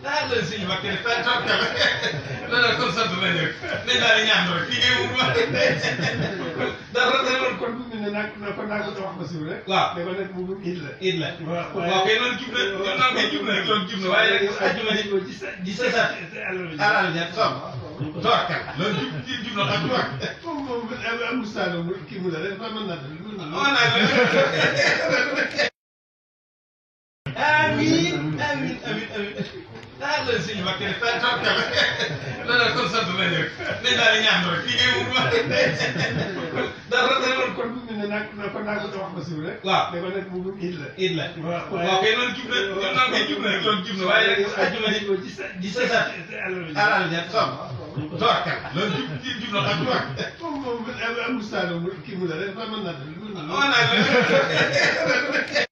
ah loolu si ñu bakk rek loolu kon sant nañu rek nañ daal di ñaan rek liggéey wu ma dara dara kon bu ñu ne nag kon naa ko wax ko si rek. waaw da ko nekk bu it la. it la waaw waaw kay noonu jub na ñun noonu kay jub na rek loolu jub na waaye rek ajjuma di seesaat alal ja som toorkal loolu jub na xam nga moom am ustaano kii mu la rek mën naa def amiin amiin amiin amiin ah loolu si ñu bakk rek toorkal loolu kon sant nañu rek nañ daal di ñaan rek liggéey wu ma dara dara kon bu ñu ne nag kon naa ko wax ko si rek. waaw da ko nekk bu it la. it la waaw kay noonu jub na ñun noonu kay jub na rek loolu jub na waaye rek ajjuma di seesaat alal ja som toorkal loolu jub na xam nga moom am ustaano kii mu la rek mën naa def mën naa